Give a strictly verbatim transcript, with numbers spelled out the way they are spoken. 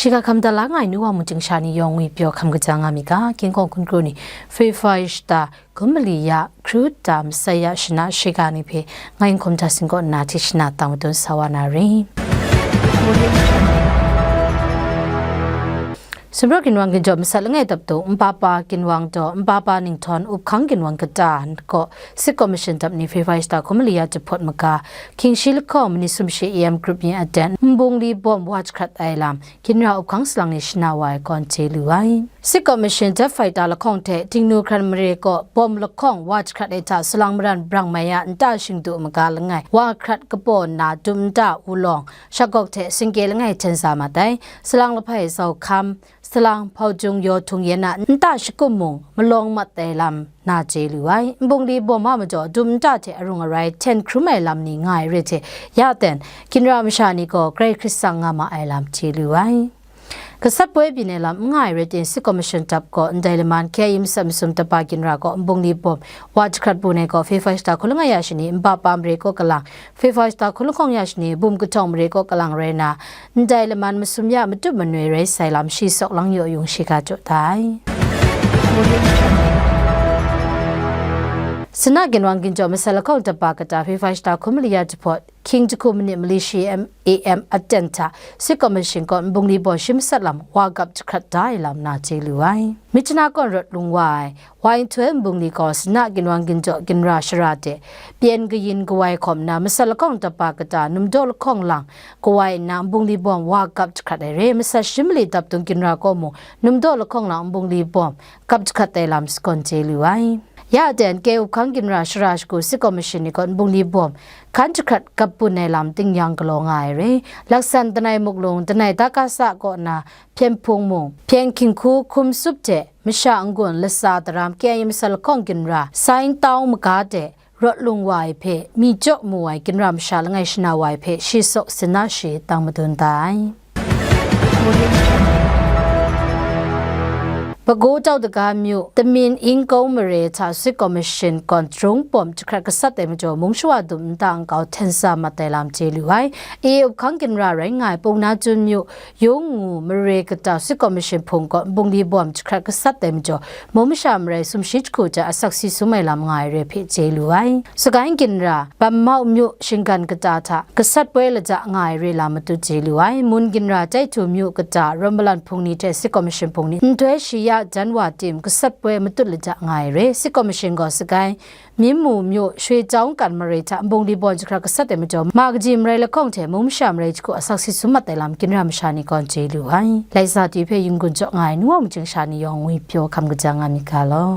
Shiga hkam da la nga ai nu wa mungchying sha ni yawng ngwi pyaw hkam kaja nga mi ga, King Kong hkun kru ni, Fei Fai shata, Kum Mali ya, Kru ta, Masai ya, Shana shiga ni hpe, ngai Nkhum Hta Sing kaw nna hti shana tang madun sa wa na re. Sumrawk ginwang ginjaw masat langai dap tu, Npapa ginwang daw, Npapa Ninghthawn, Up Hkang ginwang kata kaw, Sit Commission dap ni Fei Fai shata Kum Mali ya jahpawt maga, Hkying shi lahkawng, Manit sumshi A M group yin aten, Nbungli bawm wa jahkrat ai lam, Ginra Up Hkang salang ni shana wa ai kawn chye lu ai. Sit Commission Jet Fighter lahkawng hte Tingnu hkran mare kaw bawm lahkawng wa jahkrat ai hta salang maran brang mai a nta shingdu maga langai wa hkrat kapaw nna dum nta wulawng, shakgawk hte singkye langai hten sa mat ai. Salang lahpai zau hkam, salang hpaujung yaw htung yen a nta shakum mung malawng mat ai lam na chye lu ai. Nbungli bawm a majaw dum nta hte arung arai hten hkrum ai lam ni nga ai re hte, ya ten, Ginra masha ni gaw grai hkrit tsang nga ma ai lam chye lu ai. Gasat poi byin ai lam n nga ai rai timung, Sit Commission dap gaw ndai laman K I A masat masum tapa Ginra gaw Nbungli bawm wa jahkrat bun ai gaw Fei Fai shata hkun langai ya shani, Npapa mare kaw kalang, Fei Fai shata hkun lahkawng ya shani, Bum kahtawng mare kaw kalang rai nna, ndai laman masum ya matut manoi rai sai lam shi sawk lang yaw yung shiga jaw da ai. Sanat ginwang ginjaw masat lahkawng tapa kata Fei Fai shata Kum Mali ya jahpawt, Hkying jahku manit mali shi M A M aten hta Sit Commission kaw Nbungli bawm shi masat lam wa gap jahkrat da ai lam na chye lu ai. Myitkyina kawn rawt lung wa ai, Wai Nhtoi Nbungli gaw Sanat ginwang ginjaw ginra shara de pyen kayin kawai hkawm nna, masat lahkawng tapa kata Numdaw lahkawng lang kawai nna, Nbungli bawm wa gap jahkrat ai re. Masat shi mali dap dung ginra kaw mung, Numdaw lahkawng lang Nbungli bawm gap jahkrat ai lam sagawn chye lu ai. Ya ten, K Up Hkang ginra shara shagu Sit Commission ni gaw Nbungli bawm hkan jahkrat gap bun ai lam tingnyang galaw nga ai re. Laksan Danai Muklung, Danai Dakasa kaw na Hpyen Hpung mung, Hpyen Hkying hku Hkum Sup hte masha n-gun Lasa Daram K I A masat lahkawng ginra Sain Tau maga de rawt lung wa ai hpe mi jaw mu ai ginra masha langai shana wa ai hpe shi sawk sin na shi tang madun da ai. Bago Tau Daga myu, Tamin Ingkau mare hta Sit Commission kawn Drung bawm jahkrat gasat ai majaw mung shawa dum nta nkau hten sa mat ai lam chye lu ai. A Up Hkang ginra rai nga ai Pungna Jun myu, Yung Ngu mare kata Sit Commission hpung kaw Nbungli bawm jahkrat gasat ai majaw, mung masha marai sumshi jahku hta asak si sum ai lam nga ai re hpe chye lu ai. Sagaing ginra, Bam Mau myu shinggan kata hta gasat poi lajang nga ai re lam matut chye lu ai. Mun ginra, Jaitu myu kata Rawmalan hpung ni hte Sit Commission hpung ni nhtoi shi ya jan wa tim gasat poi matut lajang nga ai re. Sit Commission gaw Sagaing, Myin Mu myu, Shwe Jau Nkan mare hta Nbungli bawm jahkrat gasat ai majaw, ma kaji marai lahkawng hte mung masha marai jahku asak si sum mat ai lam ginra masha ni kawn chye lu ai. Lai sa ti hpe yin gun jaw nga ai nu wa mungchying sha ni yawng ngwi pyaw hkam kaja nga mi ga law.